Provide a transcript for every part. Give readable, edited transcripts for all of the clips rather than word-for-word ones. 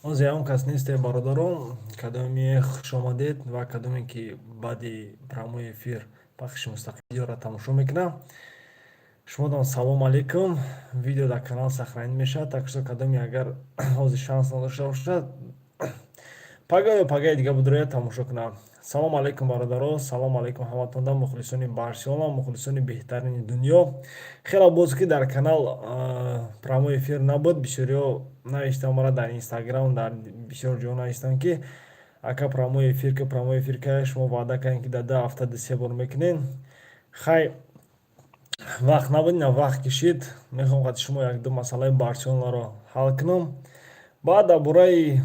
Ҳозир ягон кас несте, бародарон. Кадоме хушомадед ва кадоме ки баъди прямой эфир, пахши мустақим видеоро тамошо мекунам, шумодам салом алейкум. Видео дар канал сохранить мешавад, так что кадоме агар ҳозир шанс надошта бошад, пага ё пагаи дига будроя тамошо кунам. Салом алейкум, бародаро, салом алейкум ҳаматонда, мухлисони Барселона, мухлисони беҳтарини дунё. Хеле боз ки дар канал прямой эфир набуд, бисёриҳо навиштан мара дар Инстаграм, дар бисёр ҷо навиштанд, ки ака, прямой эфир ка, прямой эфир ка, шумо ваъда кардем, ки дар 2 ҳафта ду се бор мекунем. Хай, вақт набуд, ина вақт кишид. Мехоҳам қати шумо якду масъалаи Барселонаро ҳал кунам, баъд дар бораи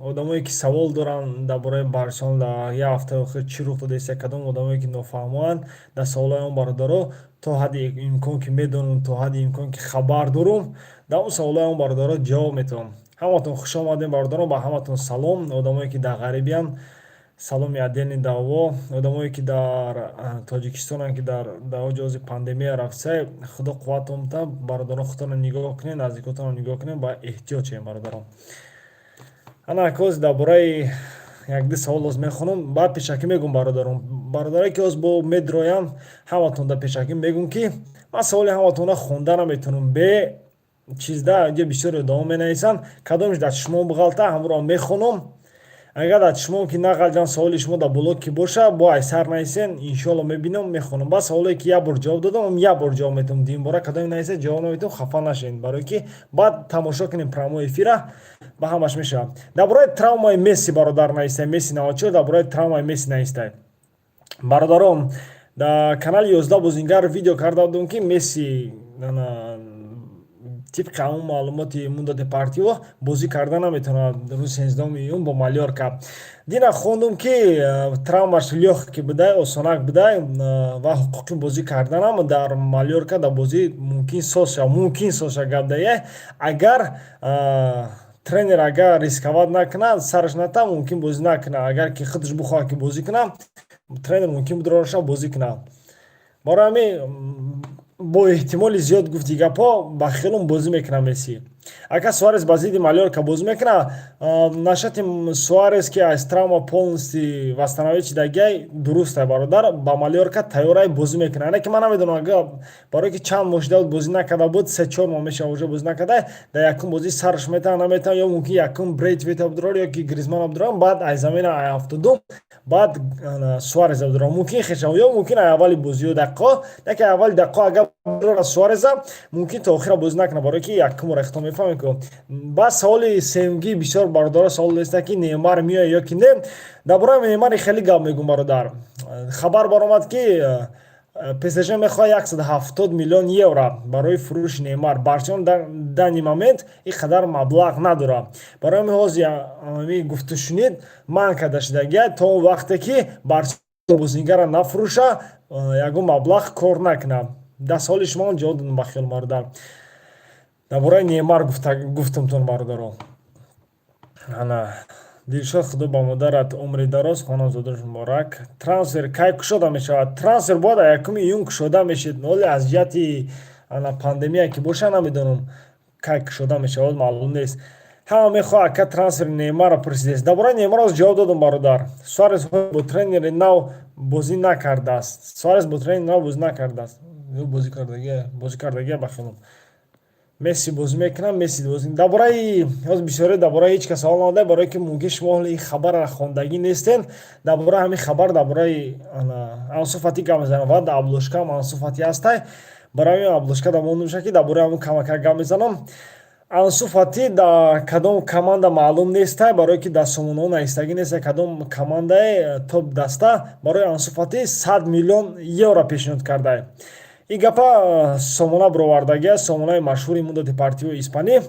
одамое ки савол доранд дар бораи Барселона, дар як ҳафтаи охир чӣ рух додааст, кадом одамое ки нофаҳмоанд, дар саволҳои он бародаро то ҳадди имкон ки медонам, то ҳадди имкон ки хабар дорум, дар он саволҳои он бародаро ҷавоб метавонам. Ҳаматон хуш омадем, бародарон, ба ҳаматон салом. Одамое ки дар ғарибиянд, саломи отдельный даъво. Одамое ки дар Тоҷикистонанд, ки дар ҷози пандемия рафтсай, Худо қувватон битад, бародарон. Худтонро нигоҳ кунед, наздикотонро нигоҳ кунед, ба эҳтиёт шавем, бародарон. Ана ҳоз дар бораи якду савол ҳоз мехонам, баъд пешакӣ мегӯм, бародарон. Бародаре ки ҳоз бо медроям, ҳаматон дар пешакӣ мегӯм, ки ман саволи ҳаматонро хонда наметавонам бе чизда. Инҷа бисёре одамон менависанд, кадомеш дар чишмон бағалта, ҳамонро мехонам. Агар дар чишмон ки нағалҷам, саволи шумо дар боло ки боша, бо айсар нависен, иншоалло мебинам, мехонам. Баъд саволое ки як бор ҷавоб додам, як бор ҷавоб метавам. Дуюмбора кадоме нависа, ҷавоб наметавам, хафа нашавед, барое ки баъд тамошо кунем прямой эфира, ба ҳамаш мешавад. Дар бораи травмаи Месси бародар навистай, Месси 94 дар бораи травмаи Месси навистай. Бародарон, дар канали 11 бозингар видео карда будам, ки Месси тибқи ҳамон маълумоти Мундо Депортиво бозӣ карда наметавонад рӯзи 13 июн бо Малёрка. Дина хондум, ки травмаш лёгкий будай, осонак будай ва ҳуқуқи бозӣ карданам дар Малёрка дар бозӣ мумкин соз шавад, мумкин соз шавад. Гап дая, агар тренер агар рисковать накунад, сараш ната, мумкин бозӣ накунад. Агар ки худаш бихоҳад ки бозӣ кунад, тренер мумкин бидороша бозӣ кунад. Барои ҳамин бо эҳтимоли зиёд, гуфти гапҳо, ба хелум бозӣ мекунад Месси. Ака, Суарес ба зидди Малёрка бозӣ мекунад? Насчёти Суарес, ки аз травма полностью восстановить шидагиай, дурустай, бародар, ба Малёрка тайёрай, бозӣ мекунад. Ане ки ман намедонам, ага барое ки чанд моҳ шида буд бозӣ накарда буд, 3-4 моҳ мешава уже бозӣ накарда, дар якум бозӣ сараш метавон, наметавон, ё мумкин якум Брейтвейта бидорад ё ки Гризмана бидорад, баъд ай замина ай 72 баъд Суареза бидорад, мумкин хеша, ё мумкин ай аввали бозиё дақиқо, яке аввали дақиқо агар бидорад Суареза, мумкин то охира бозӣ накунад, барое ки якумро ихто мефаҳмем ку. Баъд саволи сеюмгӣ, бисёр бародаро савол доста, ки Неймар меояд ё ки не. Дар бораи Неймари хеле гап мегӯм, бародар. Хабар баромад, ки ПСЖ мехоҳад 170 миллион евро барои фурӯши Неймар. Барселона дар данный момент ин қадар маблағ надорад. Барои ҳамин ҳозир гуфтушунид манъ карда шудагия, то он вақте ки Барселона бозигарро нафурӯша, ягон маблағ кор накунад. Дар саволи шумо ҷавоб додам, ба хиёл, бародар. Дар бораи Неймар гуфтамтон, бародаро. Ана, Дилшод, Худо ба модарат умри дароз, хоназодаш муборак. Трансфер кай кушода мешавад? Трансфер бояд 1 июн кушода мешид, ҳоле аз ҷиҳати ана пандемия ки боша, намедонам, кай кушода мешавад, маълум нест. Ҳама мехоҳад, ака, трансфери Неймарро пурсидест. Дар бораи Неймар ҷавоб додам, бародар. Суарес бо тренери нав бозӣ накардааст. Суарес бо тренери нав бозӣ накардааст, бозӣ кардагия, бозӣ кардагия, ба хилом. Месси бозӣ мекунам, Месси бозӣ. Дар бораи ҳоз бисёре дар бораи ҳеҷ кас савол надода, барое ки мумкин шумо ҳоли ин хабарро хондагӣ нестен. Дар бораи ҳамин хабар, дар бораи Ансу Фати гап мезанам ва дар обложкаам Ансу Фати ҳастай. Барои ҳамин обложка дар монда мешавад, ки дар бораи ҳамун камакак гап мезанам. Ансу Фати дар кадом команда маълум нестай, барое ки дар сомонаҳо навистагӣ нестай кадом командаи топ даста барои Ансу Фати 100 миллион евро пешниҳод кардае. Ин гапа сомона бировардагия, сомонаи машҳури Мундо Депортиво Испанӣ.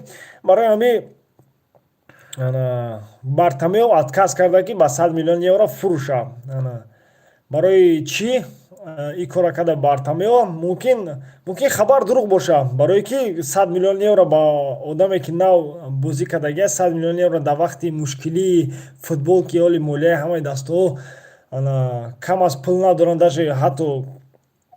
Барои ҳамин Бартомео отказ карда, ки ба 100 миллион евро фурӯша. Барои чӣ ин корро карда Бартомео? Мумкин хабар дурӯғ боша, барое ки 100 миллион евро ба одаме ки нав бозӣ кардагия, 100 миллион евро дар вақти мушкилии футбол, ки ҳоли молияи ҳамаи дастаҳо кам аз пул надоранд, даже ҳатто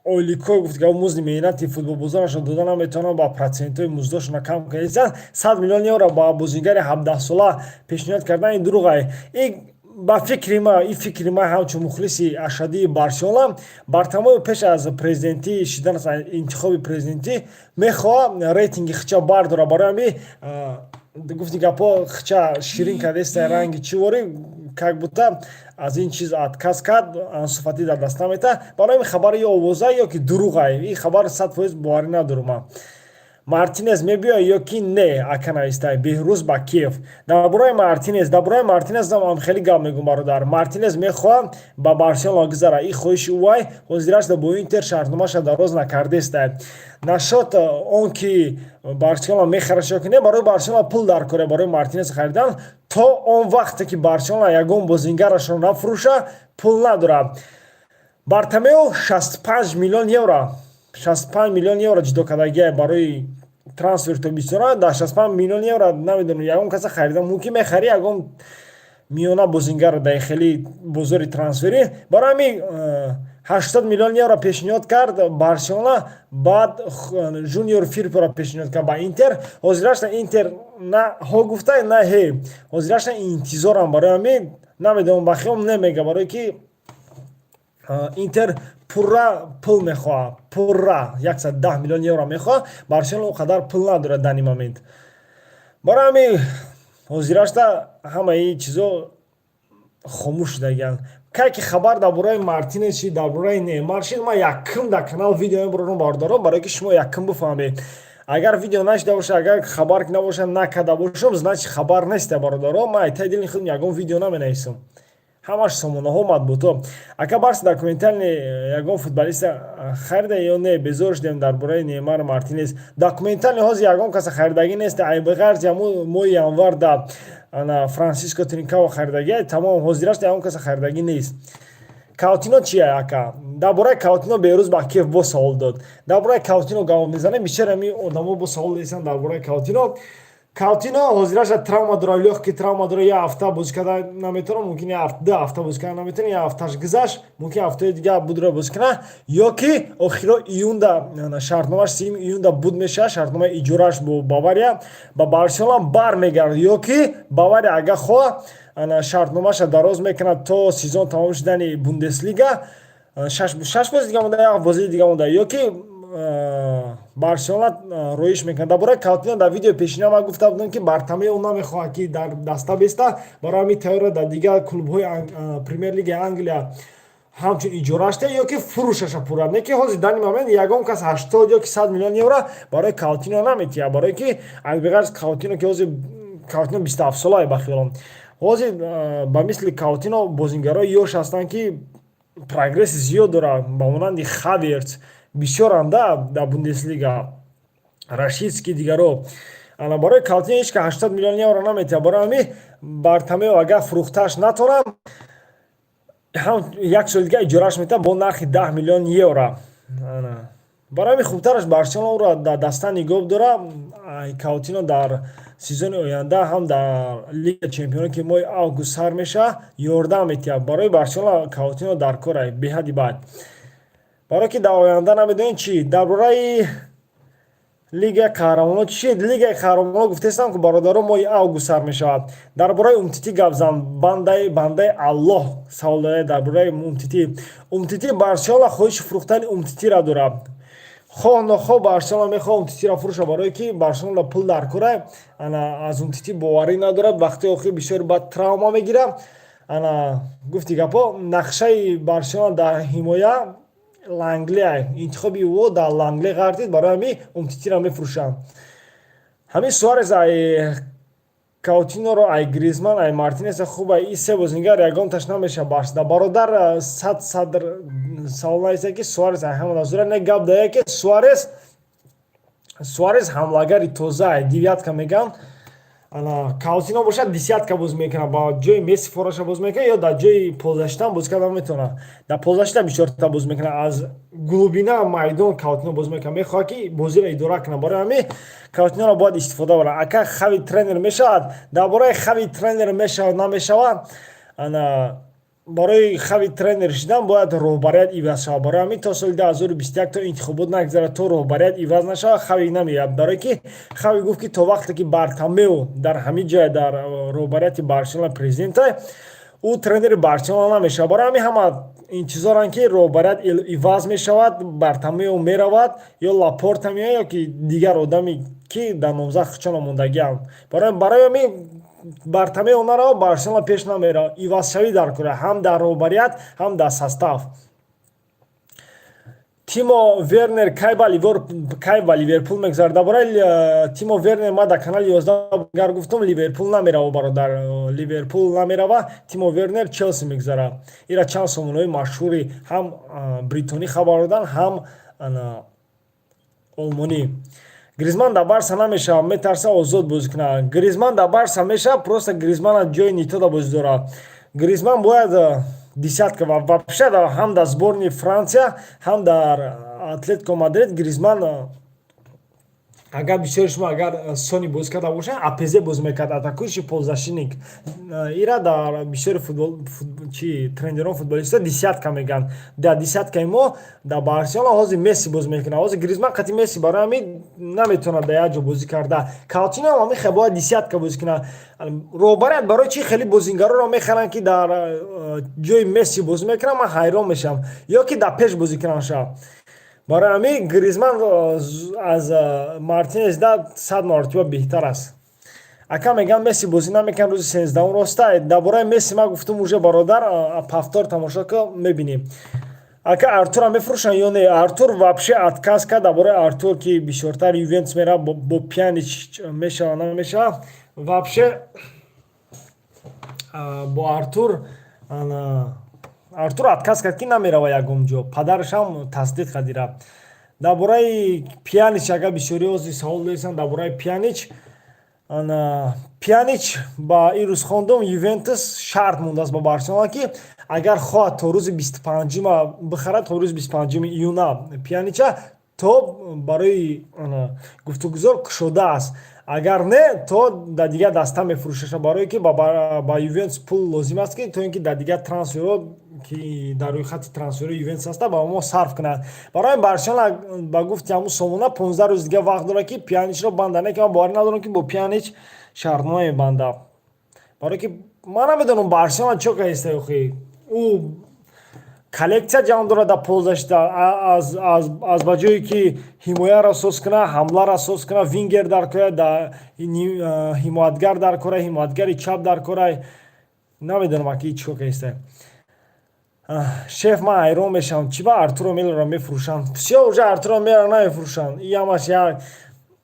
Ойликҳо, гуфт, музди меҳнати футболбозонашон дода наметавонанд, ба процентҳои муздошона кам карданд. 100 миллион евро ба бозигари 17-сола пешниҳод кардан, ин дурӯғ. Ин ба фикри ма, ин фикри ма ҳамчун мухлиси ашаддии Барселона. Бартомеу пеш аз президентӣ шидан, интихоби президентӣ, мехоҳад рейтинги хича бардора. Барои ҳамин, гуфти гапҳо, хича ширин кардеста, ранги чӣ ворӣ, как будто аз ин чиз отказ кард, Ансу Фати дар даст намета. Барои ҳамин хабар ё овоза, ё ки дурӯғай. Ин хабар 100% боварӣ надорум ман. Мартинес мебиёяд ё ки не, ака, навистай Беҳрӯз Бакиев. Дар бораи Мартинес ам хеле гап мегӯм, бародар. Мартинес мехоҳад ба Барселона гузара, ин хоҳиши ӯай. Ҳозирашда бо Интер шартномаша дароз накардестай. Нашод он ки Барселона мехараш ё ки не, барои Барселона пул дар коре барои Мартинес харидан. То он вақте ки Барселона ягон бозингарашро нафурӯша, пул надорад. Бартомео 65 миллион евро, 65 миллион евро ҷудо кардагия барои трансфер тобистона. Дар 65 миллион евро, намедонам, ягон каса харида мумкин, мехари ягон миёна бозингар дар хеле бозори трансферӣ. Барои ҳамин 80 миллион евро пешниҳод кард Барселона, баъд Жуниор Фирпоро пешниҳод кард ба Интер. Ҳозирашта Интер на ҳо гуфта, на ҳе. Ҳозирашта интизорам. Барои ҳамин намедонам, ба хиёл немега, барое ки Интер пурра пул мехоҳад, пурра 110 миллион евро мехоҳад. Барселона он қадар пул надорад дар ин момент. Барои ҳамин ҳозирашта ҳамаи чизо хомӯш шудагианд. Кай ки хабар дар бораи Мартинес шид, дар бораи Неймар шид, ман якум дар канал видео мебарорам, бародарон, барое ки шумо якум бифаҳмед. Агар видео нашида боша, агар хабар набоша, накарда бошам, значит, хабар неста, бародарон. Ман айтай дили худам ягон видео наменависам, ҳамаш сомонаҳо, матбуото. Ака, Барса документальный ягон футболиста харида ё не? Безор шудем дар бораи Неймар, Мартинес. Документальный ҳозир ягон каса харидагӣ нест, бағайр ҳаму моҳи январ да ана Франсиско Тринкао харидагӣ, тамом. Ҳозирашта ягон каса харидагӣ нест. Каутино чия, ака? Дар бораи Каутино Берӯз Бакиев бо савол дод. Дар бораи Каутино гап мезанем. Бисёр ҳами одамо бо савол десанд дар бораи Каутино. Каутино ҳозираша травма дора, лёгкий травма дора, як ҳафта бозӣ карда наметавонад, мумкин 2 ҳафта бозӣ карда наметавонад. Як ҳафташ гузашт, мумкин ҳафтаи дига будро бозӣ кунад ё ки охиро июнда шартномаш 30 июнда буд мешавад, шартномаи иҷорааш бо Бавария. Ба Барселона бармегардад ё ки Бавария агар хоҳад, шартномаша дароз мекунад то сезон тамом шудани Бундеслига. Шаш бози дига монда, як бозии дига монда, ё ки Барселона роиш мекунад. Дар бораи Каутино дар видеои пешина ман гуфта будам, ки Бартомео намехоҳад, ки дар даста беста. Барои ҳамин тайёра дар дигар клубҳои Премер Лигаи Англия ҳамчун иҷорашта ё ки фурӯшаша пурра. Не ки ҳозир дар ин момент ягон кас 80 ё ки 100 миллион евро барои Каутино наметиҳад, барое ки албиғарз Каутино, ки ҳозир Каутино 27 солае, ба хиёлам. Ҳозир ба мисли Каутино бозингарои ёш ҳастанд, ки прогресси зиёд дорад, ба монанди Хаверц бисёранд дар Бундеслига, Рашитский, дигаро. Ана барои Каутино ҳеч ка 80 миллион евро наметиҳад. Барои ҳамин Бартомео агар фурӯхтааш натонам, ҳам як соли дига иҷорааш метавад бо нархи 10 миллион евро. Барои ҳамин хубтараш Барселона ӯро дар даста нигоҳ дора. Каутино дар сезони оянда ҳам дар Лига Чемпионо, ки моҳи август сар мешавад, ёрдам метиҳад. Барои Барселона Каутино дар кора беҳадди бад, барое ки дар оянда намедонем чӣ. Дар бораи Лигаи Қаҳрамонон чӣ шид? Лигаи Қаҳрамонон, гуфтестам, ки, бародаро, моҳи август сар мешавад. Дар бораи Умтити гап зан, бандаи Аллоҳ, савол додае дар бораи Умтити. Умтити, Барселона хоҳиши фурӯхтани Умтитиро дорад. Хоҳ нохоҳ Барселона мехоҳад Умтитиро фурӯша, барое ки Барселона пул дар кора. Ана аз Умтити боварӣ надорад, вақти охир бисёр бад травма мегирад. Ана, гуфти гапҳо, нақшаи Барселона дар ҳимоя Лангле, интихоби ӯ дар Лангле ғартид. Барои ҳамин Умтитиро мефурӯшанд. Ҳамин Суарес ай Каутиноро, ай Гризман, ай Мартинеса хуб, ай и се бозингар ягонташ намеша Барсда, бародар. Сад садр савол наиста, ки Суарес ай ҳама назура не. Гап дая, ки Суарес ҳамлагари тоза, ай девятка меган. Ана Каутино бошад, десятка боз мекунад, ба ҷои Месси фораша боз мекунад ё дар ҷои полузащита боз карда метавонад. Дар полузащита бисёрта боз мекунад, аз глубина майдон Каутино боз мекунад, мехоҳад, ки бозиро идора кунад. Барои ҳамин Каутиноро бояд истифода барад. Ака, Хави тренер мешавад? Дар бораи Хави тренер мешавад, намешавад, ана Барои Хави тренер шидан бояд роҳбарият иваз шавад. Барои ҳамин то соли 2021 то интихобот нагзарад, то роҳбарият иваз нашавад, Хави намеяд. Барое ки Хави гуфт, ки то вақте ки Бартомеу дар ҳамин ҷой, дар роҳбарияти Барселона президента, ӯ тренери Барселона намешавад. Барои ҳамин ҳама интизоранд, ки роҳбарият иваз мешавад, Бартомеу меравад ё Лапорта меояд, ё ки дигар одаме, ки дар номзад хучона мондагианд. Барои ҳамин Бартомеу нарава, Барселона пеш намерава. Ивазшавӣ дар кора ҳам дар роҳбарият, ҳам дар состав. Тимо Вернер кай ба Ливерпул мегузарад? Дар бораи Тимо Вернер ман дар канали 11 гар гуфтам: Ливерпул намерава, бародар, Ливерпул намерава. Тимо Вернер Челси мегузарад. Ира чанд сомонаҳои машҳури ҳам бритонӣ хабар доданд, ҳам олмонӣ. Гризман дар Барса намешавад, метарса озод бозӣ кунад. Гризман дар Барса мешавад, просто Гризмана ҷои нитода бозӣ дорад. Гризман бояд десятка ва вообще ҳам дар сборни Франсия, ҳам дар Атлетико Мадрид. Гризман, агар бисёри шумо агар сони бозӣ карда бошанд, АПЗ бозӣ мекард, атакующий полузащитник. Ира дар бисёри футбол чи тренерон, футболистҳо десятка мегӯянд. Дар десяткаи мо дар Барселона ҳозир Месси бозӣ мекунад, ҳозир Гризман қати Месси, барои ҳамин наметавонад дар як ҷо бозӣ карда. Каутино ҳам ҳамин бояд десятка бозӣ кунад. Роҳбарият барои чӣ хеле бозингароро мехаранд, ки дар ҷои Месси бозӣ мекунанд, ман ҳайрон мешавам, ё ки дар пеш бозӣ кунанд шав. Барои ҳамин Гризман аз Мартинес да 100 маротиба беҳтар аст. Ака, мегӯям, Месси бозӣ намекунад рӯзи 13-ум, роста? Дар бораи Месси ман гуфтум уже, бародар, повтор тамошо ка, мебинем. Ака, Артура мефурӯшанд ё не? Артур вообще отказ кард. Дар бораи Артур, ки бисёртар Ювентус меравад, бо Пьянич мешавад, намешавад, вообще бо Артур, Артур отказ кард, ки намерава ягон ҷо, падарашам тасдиқ кардира. Дар бораи Пьянич, агар бисёри ози савол дорисанд дар бораи Пьянич, Пьянич ба ин рӯз хондум, Ювентус шарт мондааст ба Барселона, ки агар хоҳад, то рӯзи 25-ума бихарад, то рӯзи 25-уми июна Пьянича, то барои гуфтугузор кушода аст. Агар не, то дар дигар даста мефурӯшаша, барое ки ба Ювентус пул лозим аст, ки то ин ки дар дигар трансферҳо, ки дар рӯйхати трансферҳои Ювентус ҳаста, ба мо сарф кунад. Барои Барселона, ба гуфти ҳамун сомона, 15 рӯз дигар вақт дорад, ки Пьяничро банда. Не ки ман боварӣ надорам, ки бо Пьянич шартнома мебанда, барое ки ман намедонам, Барселона чо каиста охи. Ӯ коллексия ҷамъ дорад дар полузащита, аз ба ҷое ки ҳимояро соз кунад, ҳамларо соз кунад. Вингер дар кора, ҳимоятгар дар кора, ҳимоятгари чап дар кора. Намедонам, аки чӣ кор каиста. Шеф, ман ҳайрон мешавам, чӣ ба Артуро Мелоро мефурӯшанд? Всё, уже Артуро Мелоро намефурӯшанд. И ҳамаш як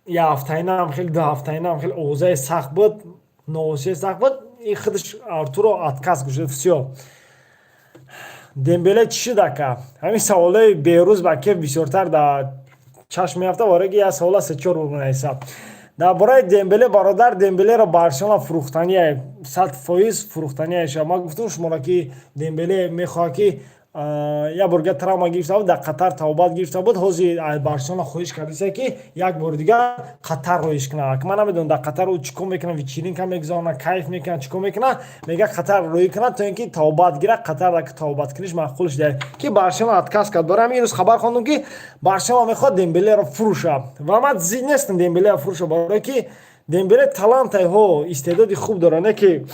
ҳафтаинаам хеле, 2 ҳафтаинаам хеле овозаи сахт буд, новосияи сахт буд. И худаш Артуро отказ гушд, всё. Дембеле чӣ шуд, ака? Ҳамин саволои берӯз ба кеф бисёртар дар чашм меафта, барое ки як савола се чор бор менависад. Дар бораи Дембеле, бародар, Дембелеро Барселона фурӯхтания, 100% фурӯхтанияша. Ман гуфтам шуморо, ки Дембеле мехоҳад, ки як бор дигар травма гирифта буд, дар Қатар тавбат гирифта буд. Ҳозир Барселона хоҳиш кардиса, ки як бори дигар Қатар роиш кунад. Ман намедонам, дар Қатар ӯ чӣ кор мекунад, вечеринка мегузаронад, кайф мекунад, чӣ кор мекунад. Мега, Қатар роӣ кунад, то ин ки тавбат гирад. Қатар тавбат куниш маъқул шуда, ки Барселона отказ кард. Барои ҳамин ирӯз хабар хондум, ки Барселона мехоҳад Дембелеро фурӯшад, ва ман зид нестам Дембелеро фурӯша, барое ки Дембеле талантайҳо, истеъдоди хуб дорад, не ки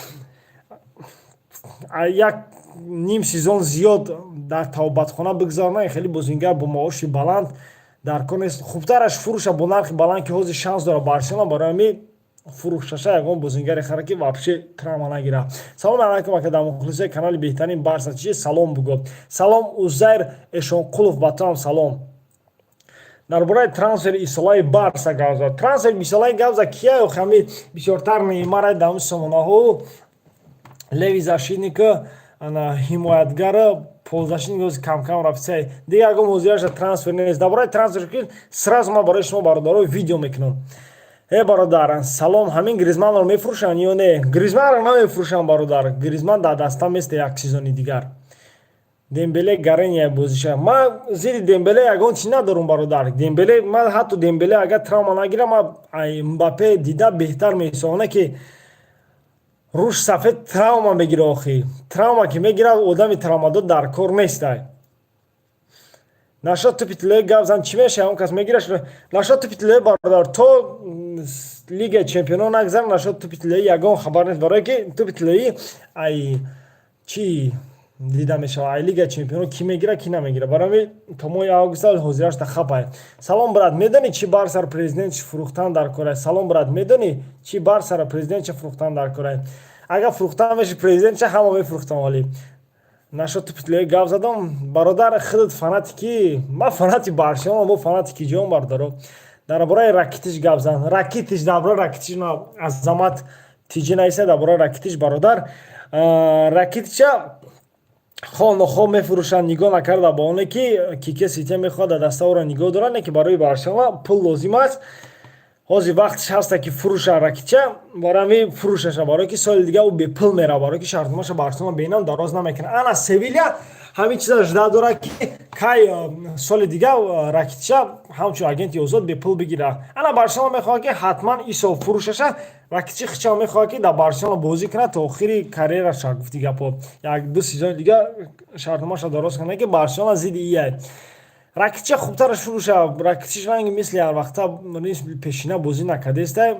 як ним сезон зиёд дар тавбатхона бигзаронад. Хеле бозингар бо маоши баланд дар кор нест. Хубтараш фурӯша бо нархи баланд, ки ҳозир шанс дорад Барселона. Барои ҳамин фурӯшаша, ягон бозингаре хара, ки вообще травма нагирад. Салом алайкум, ака, дар мухлисои канали беҳтарин Барса чи салом буго. Салом, Узайр Эшонқулов, ба туам салом. Дар бораи трансфери Исолаи Барса гап зад. Трансфери Исолаи гап зад кия? Ҳами бисёртар Неймара дар сомонаҳо, левый защитника, ана ҳимоятгара, полузащитник камкам рафтсай. Дигар ягон мозияша трансфер нест. Дар бораи трансфер ки сразу ман барои шумо, бародаро, видео мекунам. Э, бародар, салом. Ҳамин Гризманро мефурӯшанд ё не? Гризманро намефурӯшанд, бародар, Гризман дар даста месте як сезони дигар. Дембеле гарения бозиша. Ман зидди Дембеле ягон чи надорум, бародар. Дембеле, ман ҳатто Дембеле агар травма нагирам, ман Мбаппе дида беҳтар меҳисобам, ки Руш сафед травма мегира. Охи, травма ки мегирад, одами травмадор дар кор нестай. Нашо тӯпи тиллои гап зан, чӣ мешава? Он кас мегираш. Нашо тӯпи тиллои, бародар, то Лигаи чемпионон нагзар, нашо тӯпи тиллоӣ ягон хабар нест, барое ки тӯпи тиллоӣ ай чӣ дида мешавад? Ай Лигаи чемпионон кӣ мегира, кӣ намегира. Барои то моҳи августа ҳозирашда хапай. Салом, брат, медонӣ, чӣ Барсара президентш фурӯхтан дар корай? Салом, брат, медонӣ, чӣ Барсара президентша фурӯхтан дар корай? Агар фурӯхтан меши президентша, ҳама мефурӯхтан. Вале нашо тӯпи тиллоӣ гап задам, бародар, худат фанати ки? Ман фанати Барселона, бо фанати ки ҷон, бародаро? Дар бораи Ракитиш гап зан. Ракитиш, дар бораи Ракитиш Азамат тиҷи наиса. Дар бораи Ракитиш, бародар, Ракитича хо нохо мефурӯшанд, нигоҳ накарда ба оне ки Кике Сетиен мехоҳад дар даста ӯро нигоҳ дорад, не ки барои Барселона пул лозим аст. Ҳозир вақтиш ҳаста, ки фурӯша Ракитича, барои ҳамин фурӯшаша, барое ки соли дига ӯ бепул мерава, барое ки шартномаша Барселона бенам дароз намекунад. Ана Севиля ҳамин чиза жда дорад, ки кай соли дига Ракитича ҳамчун агенти озод бепул бигирад. Ана Барселона мехоҳад, ки ҳатман ин сол фурӯшаша. Ракитичи хича мехоҳад, ки дар Барселона бозӣ кунад то охири карьераша. Гуфти гапо, як ду сезони дига шартномаша дароз кунад, ки Барселона зидди ияй. Ракитича хубтараш фурӯша. Ракитич ранги мисли ҳарвақта пешина бозӣ накардеста.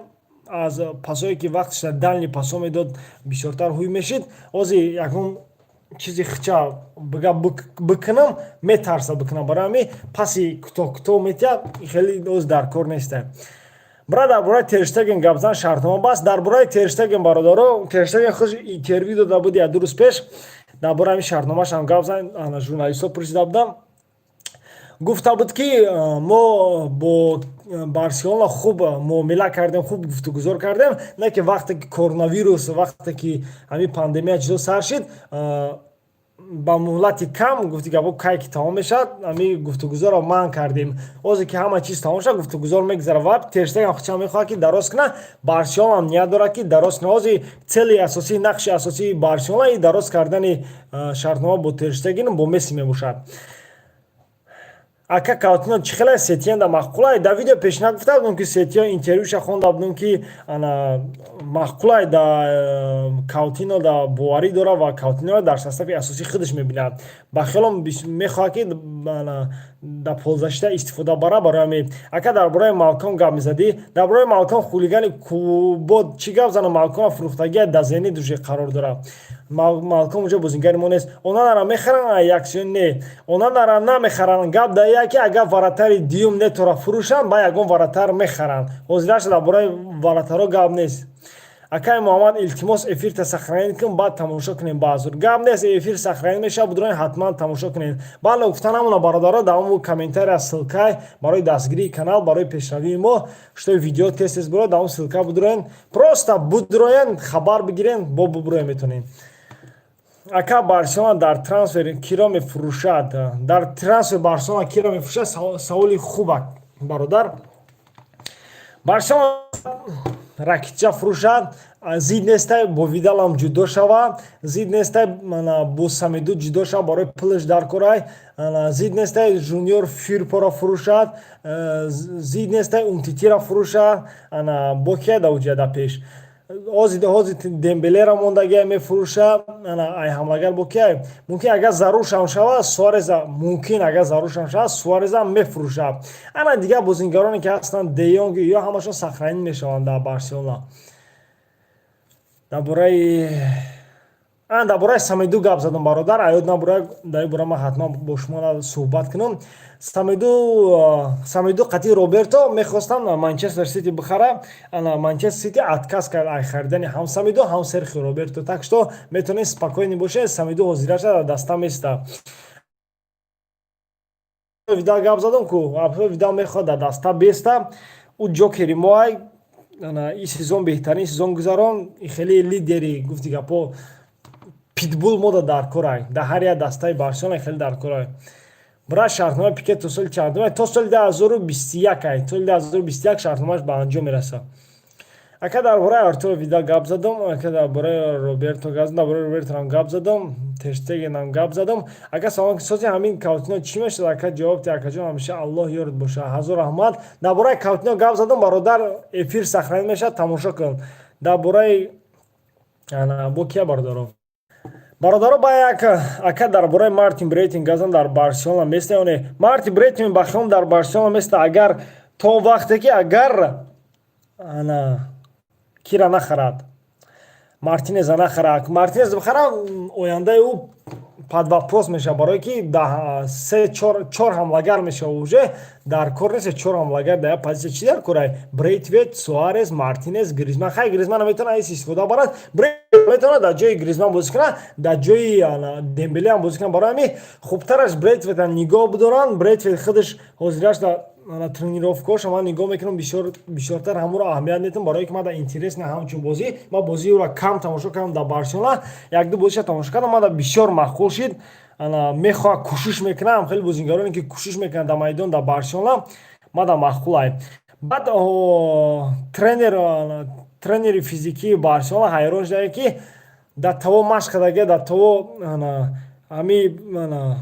Аз пасое ки вақташ дальний пасо медод, бисёртар ҳуй мешид. Ҳозир ягон чизи хича бига бикунам, метарса бикунам. Барои ҳамин паси кӯтоҳ кӯтоҳ метиҳад, хеле оз дар кор неста. Брат, дар бораи Терштеген гап зан, шартнома баст. Дар бораи Терштеген, бародаро, Терштеген худ интервю дода буд як 2 рӯз пеш, дар бораи ҳамин шартномашам гап зан. Журналистҳо пурсида будам, гуфта буд, ки мо бо Барселона хуб муомила кардем, хуб гуфтугузор кардем, не ки вақте ки коронавирус, вақте ки ҳамин пандемия чизо сар шид, ба муҳлати кам, гуфти гапо, кай ки тамом мешавад, ҳамин гуфтугузорро манъ кардем. Ҳозир ки ҳама чиз тамом шуд, гуфтугузор мегузарад. Ва Терштеген худшам мехоҳад, ки дароз кунад. Барселонаам ният дорад, ки дароз кунад. Ҳозир цели асосии, нақши асосии Барселона и дароз кардани шартнома бо Терштеген, бо Месси мебошад. Ака, Каутино чӣ хеле Сетиенда маъқулай? Дар видео пешина гуфта будам, ки Сетиен интервюша хонда будам, ки ана маъқулай, да Каутино да боварӣ дорад ва Каутиноро дар состави асосии худаш мебинад. Ба хелом мехоҳад, ки дар полузащита истифода бара. Барои ҳамин, ака, дар бораи Малком гап мезадӣ. Дар бораи Малком, хулигани кубод, чӣ гап занам? Малкома фурӯхтагия, дар Зенит уже қарор дорад. Малком уже бозингари мо нест. Онанара мехаранд яксиён? Не, онанара намехаранд. Гап дар яке, агар вратари дуюм Нетора фурӯшанд, ба ягон вратарь мехаранд. Ҳозираша дар бораи вратаро гап нест. Акай Муҳаммад, илтимос, эфирта сохранить кун, баъд тамошо кунем баъзур. Гап нест, эфир сохранить мешавад, будроин, ҳатман тамошо кунем. Баъд гуфта намона, бародаро, дар ҳамун комментария ссылкай барои дастгирии канал, барои пешравии мо, что видео тез тез бирояд, дар ҳамун ссылка будроен, просто будроен, хабар бигирен, бо буброен метонем. Ака, Барселона дар трансфер киро мефурӯшад? Дар трансфер Барселона киро мефурӯшад? Саволи хубак, бародар. Барселона Ракитича фурӯшад зид нестай, бо Видалам ҷудо шава зид нестай, бо Самеду ҷудо шава, барои пулаш дар корай зид нестай, Жуниор Фирпоро фурӯшад зид нестай, Умтитира фурӯшад. Бо кия да уҷа да пеш? Ҳозир Дембелера мондагия, мефурӯша. Ай ҳамлагар бо кия мумкин? Агар заруршам шава, Суареза мумкин, агар заруршам шава, Суареза мефурӯша. Ана дигар бозингароне ки ҳастанд, Деёнг ё ҳамашон сохранить мешаванд дар Барселона. Дар бораи Самеду гап задам, бародар, аёд набура. Дар ин бора ман ҳатман бо шумо суҳбат кунам. Самеду қатъи Роберто мехостам Манчестер Сити бихара. Ана Манчестер Сити отказ кард ай харидани ҳам Самеду, ҳам Серхио Роберто. Так что метавонед спокойный бошед, Самеду ҳозираша дар даста места. Видал гап задам ку, Видал мехоҳад дар даста беста. Ӯ ҷокери моай. Ин сезон беҳтарин сезон гузарон, хеле лидери, гуфти гапо, питбул мода дар корай, дар ҳар як дастаи Барселона хеле дар корай. Бра, шартномаи Пике то соли чандум? То соли 2021 ай, соли 2021 шартномааш ба анҷом мерасад. Ака, дар бораи Артуро Видал гап задам. Ака, дар бораи Роберто гап задам, дар бораи Роберторам гап задам, Терштегенам гап задам. Ака, салом, сози ҳамин Каутино чӣ мешавад? Ака, ҷавоб те, акаҷон, ҳамеша Аллоҳ ёрат боша, ҳазор раҳмат. Дар бораи Каутино гап задам, бародар, эфир сохранить мешавад, тамошо кун. Дар бораи Ана бо кия, бародаро? Бародаро, ба як ака дар бораи Мартин Брейтвейт гап зан, дар Барселона места ё не? Мартин Брейтвейт ба хиёлам дар Барселона места, агар то вақте ки агар ана кира нахарад, Мартинеза нахарад. Мартинез бихара, ояндаи ӯ под вопрос мешавад, барое ки се чор ҳамлагар мешава. Уже дар кор нест чор ҳамлагар дар як позитсия. Чӣ дар корай? Брейтвейт, Суарес, Мартинез, Гризман. Хай, Гризман метавонад ис истифода барад, метавонад дар ҷои Гризман бозӣ кунад, дар ҷои Дембеле ҳам бозӣ кунад. Барои ҳамин хубтараш Брейтвейта нигоҳ бидоранд. Брейтвейт худаш ҳозираш тренировкаҳоша ман нигоҳ мекунам, бисёртар ҳамуро аҳамият метам, барое ки ман дар интерес на ҳамчун бозӣ. Ман бозии ӯро кам тамошо кардам дар Барселона, якду бозиша тамошо кардам, ман бисёр маъқул шид. Мехоҳад, кӯшиш мекунам, хеле бозигароне ки кӯшиш мекунанд дар майдон дар Барселона, мада маъқулай. Баъд тренери физикии Барселона ҳайрон шуда, ки дар таво машқ кардага, дар таво ҳами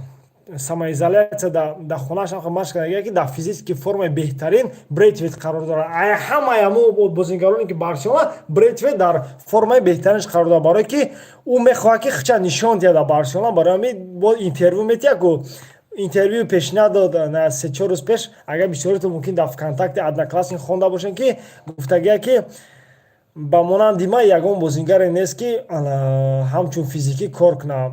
самоизоляция дар хонааш машқ кардага, ки дар физический формаи беҳтарин Брейтвейт қарор дорад. Ҳамаи ҳамо бозигароне ки Барселона, Брейтвейт дар формаи беҳтаринаш қарор дорад, барое ки ӯ мехоҳад, ки хича нишон диҳад дар Барселона. Барои ҳамин бо интервю метиҳад ку, интервю пешниҳод дод 3-4 рӯз пеш. Агар бисёритон мумкин дар ВКонтакте, Одноклассник хонда бошем, ки гуфтагия, ки ба монанди ман ягон бозингаре нест, ки ҳамчун физикӣ кор кунад.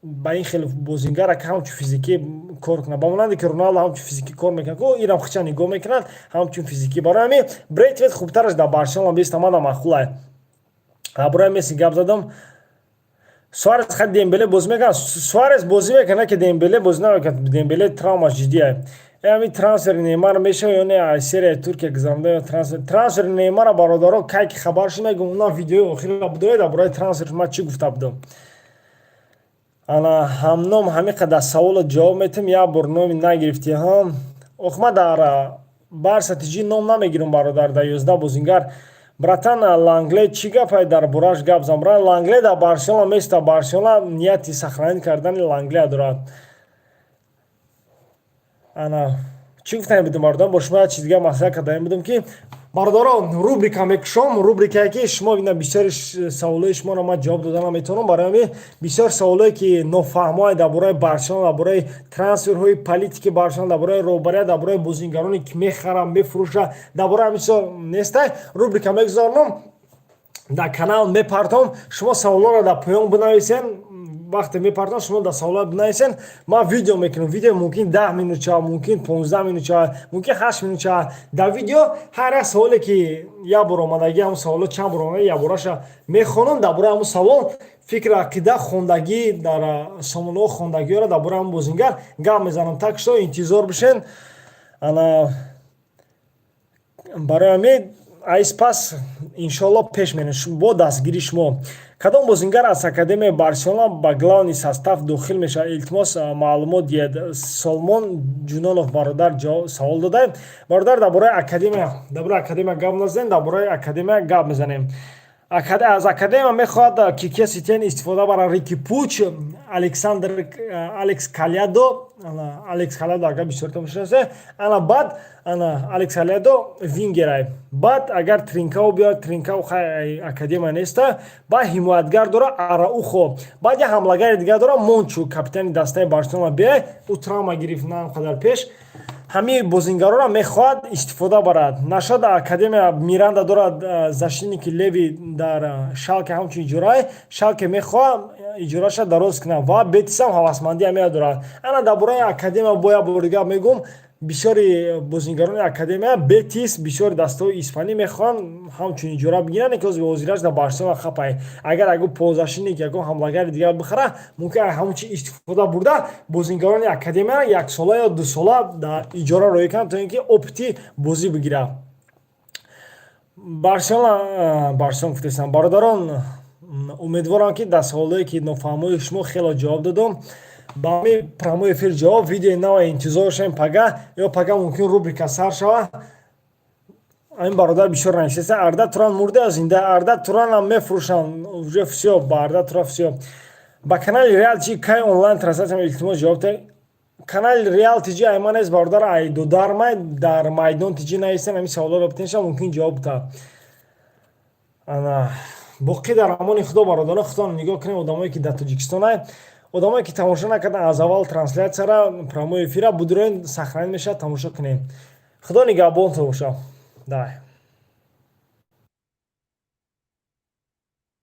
Ба ин хеле бозингара, ки ҳамчун физикӣ кор кунад, ба монанде ки Роналдо ҳамчун физикӣ кор мекунад, ку ирам хича нигоҳ мекунад ҳамчун физикӣ. Барои ҳамин Брейтвейт хубтараш дар Барселона биста, мана маъқулай. Барои Месси гап задам. Суарес хай, Дембеле бозӣ мекунад? Суарес бозӣ мекунад, ки Дембеле бозӣ намекунад. Дембеле травмаш ҷиддия. Ҳамин трансфери Неймар мешава ё не? Серияи Туркия гузаронда трансфери Неймара, бародаро, кай ки хабар шуд, мегум. Уна видеои охирро будоред, дар бораи трансфер ман чӣ гуфта будам. Ана ҳамном ҳамин қадар саволо ҷавоб метем, як бор номи нагирифтӣ. Ҳа, ох, ма дар Барса тиҷи ном намегирам, бародар, дар 11 бозингар. Братан, Лангле чӣ гапай, дар бораш гап зан. Брат, Лангле дар Барселона места. Барселона нияти сохранить кардани Ланглея дорад. Ана чӣ гуфтани будем, бародарон? Бо шумо як чиз дига маслиҳат кардаем будем, ки, бародарон, рубрика мекушом, рубрикае ки шумо ина бисёри саволои шуморо ман ҷавоб дода наметавонам. Барои ҳамин бисёр саволое ки нофаҳмое дар бораи Барселона, дар бораи трансферҳои, политики Барселона, дар бораи роҳбарият, дар бораи бозингароне ки мехаранд, мефурӯшанд, дар бораи ҳамин чизо нестай. Рубрика мегузаронам, дар канал мепартом. Шумо саволоро дар поён бинависен. Вақте мепартом, шумо дар саволот бинависен, ман видео мекунам. Видео мумкин 10 минут шавад, мумкин 15 минут шавад, мумкин 8 минут шавад. Дар видео ҳар як саволе ки як бор омадагӣ, ҳамн саволо чанд бор омада, якбораша мехонам. Дар бораи ҳамн савол фикр, ақида, хондагӣ дар сомонаҳо, хондагиҳоро дар бораи ҳамн бозингар гап мезанам. Так что интизор бишен. Ана барои ҳамин айс пас иншоалло пеш мерем бо дастгирии шумо. Кадом бозингар аз академияи Барселона ба главный состав дохил мешавад? Илтимос, маълумот диҳед. Солмон Ҷунонов, бародар, савол додаем. Бародар, дар бораи академия гап назанем, дар бораи академия гап мезанем. Аз академия мехоҳад Кике Сетиен истифода барад, Рики Пуч, Александр, Алекс Калядо. Алекс Калядо, агар бисёрта мешинасе, ана баъд ана Алекс Калядо вингерай. Баъд агар Тринкао биёяд, Тринкао хай академия неста. Баъд ҳимоятгар дора, Араухо. Баъд як ҳамлагари дигар дора, Мончу, капитани дастаи Барселона биёяд, ӯ травма гирифт на қадар пеш. Ҳамин бозингароро мехоҳад истифода барад. Нашод академия Миранда дорад, защитники левый, дар Шалке ҳамчун иҷорае. Шалке мехоҳад иҷораша дароз кунад ва Бетисам ҳавасмандӣ ҳамея дорад. Ана дар бораи академия бо як бори дигар мегӯм: бисёри бозингарони академия Бетис, бисёри дастаҳои испанӣ мехоҳанд ҳамчун иҷора бигиранд, ки ҳозираш дар Барселона хапай. Агар ягон полузащитник, ягон ҳамлагари дигар бихара, мумкин ҳамон чи истифода бурда, бозингарони академия яксола ё дусола дар иҷора роӣ кунанд, то ин ки опыти бозӣ бигирад. Барселона, Барселона гуфтестам. Бародарон, умедворам, ки дар саволое ки нофаҳмои шумо хело ҷавоб додам. Ба ҳамин прямой эфир ҷавоб, видеои нава интизор шавем. Пага ё пага мумкин рубрика сар шава. Ҳамин бародар бисёр нависеста: Арда Туран мурда ё зинда? Арда Туранам мефурӯшанд, уже всё, ба Арда Туран всё. Ба канали Реал чи кай онлайн трансляция? Илтимос, ҷавоб та. Канали Реал тиҷи ай ман нест, бародар, ай додармай. Дар Майдон тиҷи нависен, ҳамин саволоро битенша, мумкин ҷавоб та. Ана Боқӣ дар амони Худо, бародаро. Худоно нигоҳ кунем. Одамое, ки дар Тоҷикистонай, одамое, ки тамошо накардан аз аввал трансляцияра, прямой эфира, будуроин, сохранить мешавад, тамошо кунем. Худо нигаҳбонтон боша. Давай.